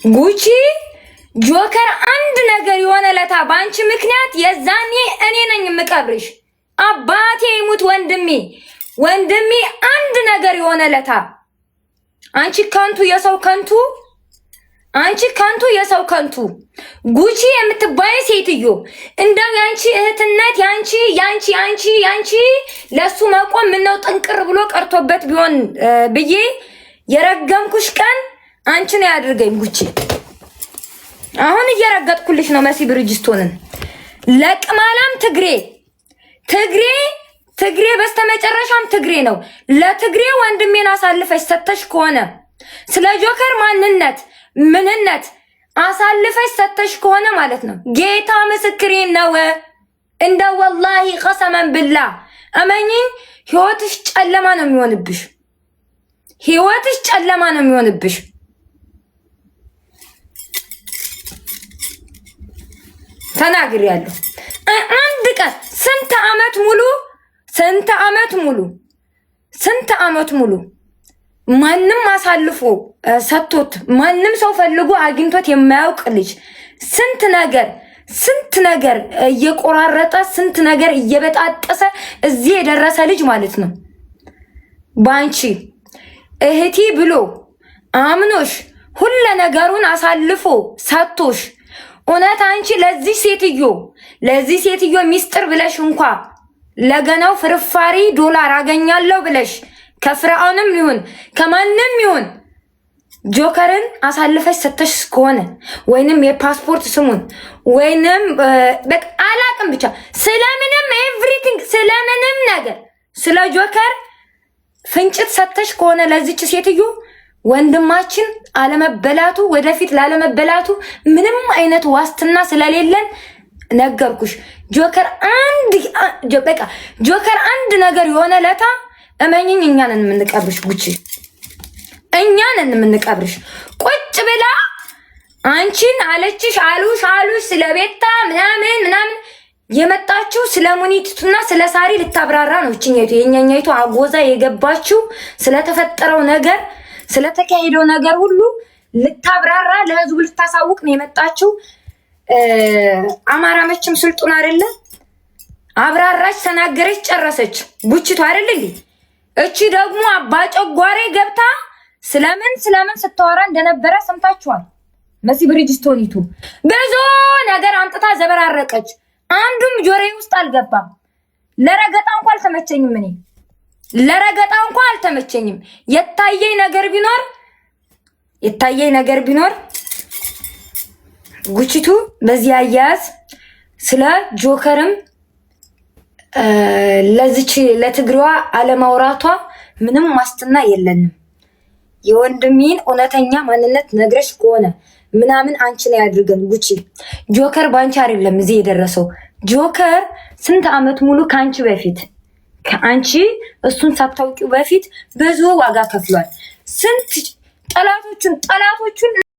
ጉቺ ጆከር አንድ ነገር የሆነ ለታ በአንቺ ምክንያት የዛኔ እኔ ነኝ የምቀብርሽ። አባቴ ይሙት ወንድሜ ወንድሜ አንድ ነገር የሆነ ለታ አንቺ ከንቱ የሰው ከንቱ አንቺ ከንቱ የሰው ከንቱ ጉቺ የምትባይ ሴትዮ እንደው ያንቺ እህትነት ያንቺ ያንቺ ያንቺ ያንቺ ለሱ መቆም ምነው ጥንቅር ብሎ ቀርቶበት ቢሆን ብዬ የረገምኩሽ ቀን አንቺን ያድርገኝ ጉቺ። አሁን እየረገጥኩልሽ ነው መሲ ብርጅስቶንን ለቅማላም ትግሬ ትግሬ ትግሬ በስተመጨረሻም ትግሬ ነው። ለትግሬ ወንድሜን አሳልፈሽ ሰተሽ ከሆነ ስለ ጆከር ማንነት ምንነት አሳልፈሽ ሰተሽ ከሆነ ማለት ነው ጌታ ምስክሬ ነው። እንደ ወላሂ ቀሰመን ብላ እመኝኝ፣ ህይወትሽ ጨለማ ነው የሚሆንብሽ። ህይወትሽ ጨለማ ነው የሚሆንብሽ። ተናግሬያለሁ። አንድ ቀን ስንት አመት ሙሉ ስንት አመት ሙሉ ስንት አመት ሙሉ ማንም አሳልፎ ሰጥቶት ማንም ሰው ፈልጎ አግኝቶት የማያውቅ ልጅ ስንት ነገር ስንት ነገር እየቆራረጠ ስንት ነገር እየበጣጠሰ እዚህ የደረሰ ልጅ ማለት ነው። ባንቺ እህቴ ብሎ አምኖሽ ሁለ ነገሩን አሳልፎ ሰጥቶሽ እውነት አንቺ ለዚህ ሴትዮ ለዚህ ሴትዮ ሚስጥር ብለሽ እንኳ ለገናው ፍርፋሪ ዶላር አገኛለሁ ብለሽ ከፍርዓውንም ይሁን ከማንም ይሁን ጆከርን አሳልፈሽ ሰተሽ ከሆነ ወይንም የፓስፖርት ስሙን ወይንም በቃ አላቅም ብቻ ስለምንም everything ስለምንም ነገር ስለ ጆከር ፍንጭት ሰተሽ ከሆነ ለዚች ሴትዮ ወንድማችን አለመበላቱ ወደፊት ላለመበላቱ ምንም አይነት ዋስትና ስለሌለን ነገርኩሽ። ጆከር አንድ በቃ ጆከር አንድ ነገር የሆነ ለታ እመኝኝ፣ እኛ ነን የምንቀብርሽ። ጉቺ እኛ ነን የምንቀብርሽ። ቁጭ ብላ አንቺን አለችሽ አሉሽ አሉሽ ስለ ቤታ ምናምን ምናምን የመጣችው ስለ ሙኒቱና ስለ ሳሪ ልታብራራ ነው። እችኛይቱ የኛኛይቱ አጎዛ የገባችው ስለተፈጠረው ነገር ስለተካሄደው ነገር ሁሉ ልታብራራ ለህዝቡ ልታሳውቅ ነው የመጣችው። አማራ መቼም ስልጡን አይደለ? አብራራች፣ ተናገረች፣ ጨረሰች። ጉችቱ አይደል እንዴ? እቺ ደግሞ አባጨጓሬ ገብታ ስለምን ስለምን ስታወራ እንደነበረ ሰምታችኋል። መሲ ብሪጅስቶኒቱ ብዙ ነገር አምጥታ ዘበራረቀች። አንዱም ጆሮዬ ውስጥ አልገባም። ለረገጣ እንኳ አልተመቸኝም። እኔ ለረገጣ እንኳ አልተመቸኝም። የታየኝ ነገር ቢኖር የታየኝ ነገር ቢኖር ጉቺቱ በዚህ አያያዝ ስለ ጆከርም ለዚች ለትግሬዋ አለማውራቷ ምንም ዋስትና የለንም። የወንድሜን እውነተኛ ማንነት ነግረሽ ከሆነ ምናምን አንቺ ላይ አድርገን ጉቺ። ጆከር በአንቺ አይደለም እዚህ የደረሰው። ጆከር ስንት ዓመት ሙሉ ከአንቺ በፊት ከአንቺ እሱን ሳታውቂው በፊት ብዙ ዋጋ ከፍሏል። ስንት ጠላቶቹን ጠላቶቹን